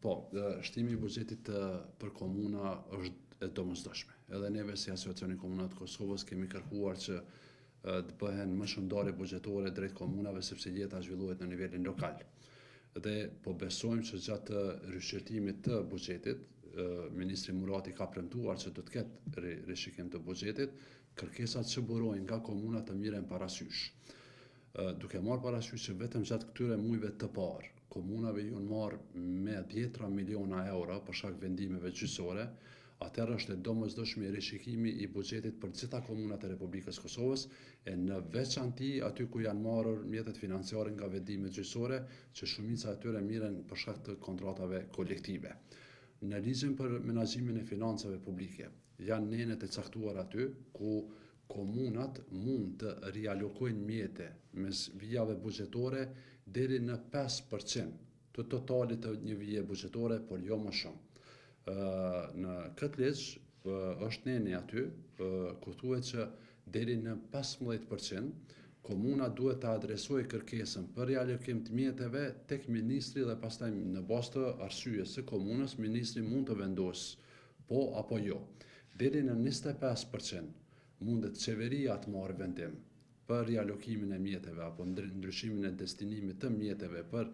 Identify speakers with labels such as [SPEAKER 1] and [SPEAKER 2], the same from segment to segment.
[SPEAKER 1] Po, shtimi i buxhetit për komuna është e domosdoshme. Edhe neve si Asociacioni i Komunave të Kosovës kemi kërkuar që të bëhen më shumë ndarje buxhetore drejt komunave sepse jeta zhvillohet në nivelin lokal. Dhe po besojmë që gjatë rishqyrtimit të buxhetit, ministri Murati ka premtuar që do të ketë rishikim të buxhetit, kërkesat që burojnë nga komunat të merren parasysh. Duke marrë parasysh që vetëm gjatë këtyre muajve të parë, komunave ju janë marrë me dhjetra miliona euro për shkak vendimeve gjyqësore, atëherë është e domosdoshme rishikimi i buxhetit për të gjitha komunat e Republikës së Kosovës, e në veçanti aty ku janë marrur mjetet financiare nga vendimet gjyqësore, që shumica e tyre mirren për shkak të kontratave kolektive. Në ligjin për menaxhimin e financave publike, janë nenet e caktuara aty ku komunat mund të rialokojnë mjete mes vijave buxhetore deri në 5% të totalit të një vije buxhetore, por jo më shumë. Në këtë ligj është neni aty ku thuhet që deri në 15% komuna duhet të adresojë kërkesën për rialokim të mjeteve tek ministri dhe pastaj në bazë të arsyes së komunës, ministri mund të vendosë po apo jo. Deri në 25% mundet qeveria të marrë vendim për rialokimin e mjeteve apo ndryshimin e destinimit të mjeteve për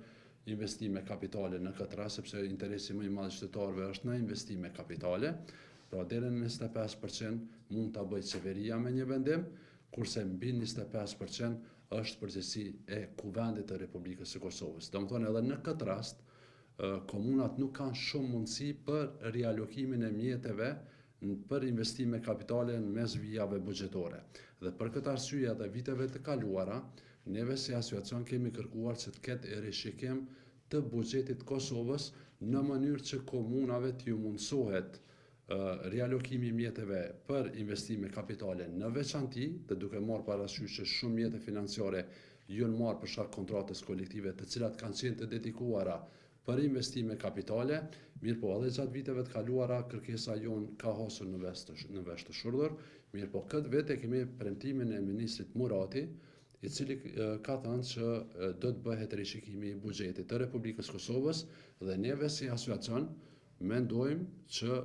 [SPEAKER 1] investime kapitale në këtë rast, sepse interesi më i madh i qytetarëve është në investime kapitale, pra deri në 25% mund ta bëjë qeveria me një vendim, kurse mbi 25% është përgjegjësi e Kuvendit të Republikës së Kosovës. Domethënë edhe në këtë rast, komunat nuk kanë shumë mundësi për rialokimin e mjeteve për investime kapitale në mes vijave buxhetore. Dhe për këtë arsye edhe viteve të kaluara, neve si asociacion kemi kërkuar që të ketë rishikim të buxhetit të Kosovës në mënyrë që komunave t'ju mundësohet rialokimi i mjeteve për investime kapitale në veçanti, dhe duke marrë parasysh që shumë mjete financiare janë marrë për shkak kontratës kolektive, të cilat kanë qenë të dedikuara për investime kapitale, mirëpo edhe gjatë viteve të kaluara kërkesa jonë ka hasur në vesh të, në vesh të shurdhër, mirëpo këtë vit e kemi premtimin e ministrit Murati, i cili ka thënë që do të bëhet rishikimi i buxhetit të Republikës Kosovës dhe neve si asociacion mendojmë që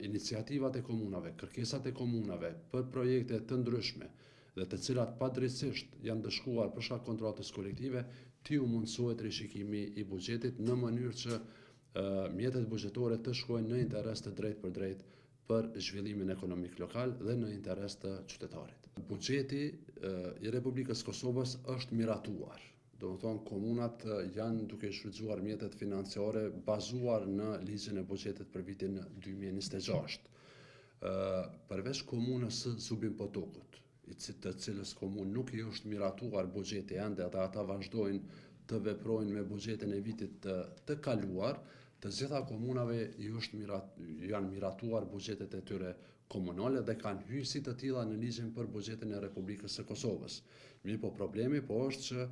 [SPEAKER 1] iniciativat e komunave, kërkesat e komunave për projekte të ndryshme dhe të cilat padrejtësisht janë ndëshkuar për shkak kontratës kolektive, t'iu mundësohet rishikimi i buxhetit në mënyrë që mjetet buxhetore të shkojnë në interes të drejtë për drejtë për zhvillimin ekonomik lokal dhe në interes të qytetarit. Buxheti i Republikës Kosovës është miratuar. Domethënë, komunat janë duke shfrytëzuar mjetet financiare bazuar në ligjin e buxhetit për vitin 2026. Përveç komunës së Zubin Potokut, i të cilës komunë nuk i është miratuar buxheti ende dhe ata vazhdojnë të veprojnë me buxhetin e vitit të, të kaluar, të gjitha komunave i është mirat, janë miratuar buxhetet e tyre komunale dhe kanë hyrë si të tilla në ligjin për buxhetin e Republikës së Kosovës. Mirëpo problemi po është që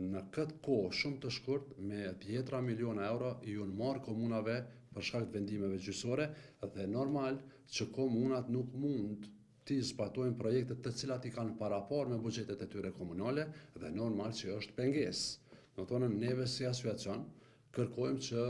[SPEAKER 1] në këtë kohë shumë të shkurt me dhjetra miliona euro i janë marrë komunave për shkak të vendimeve gjyqësore dhe normal që komunat nuk mund t'i zbatojnë projektet të cilat i kanë paraparë me buxhetet e tyre komunale dhe normal që është pengesë. Domethënë neve si asociacion kërkojmë që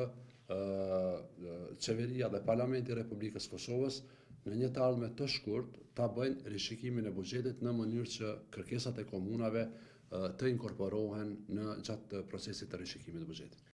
[SPEAKER 1] qeveria dhe Parlamenti i Republikës Kosovës në një të ardhme të shkurt ta bëjnë rishikimin e buxhetit në mënyrë që kërkesat e komunave të inkorporohen në gjatë procesit të rishikimit të buxhetit.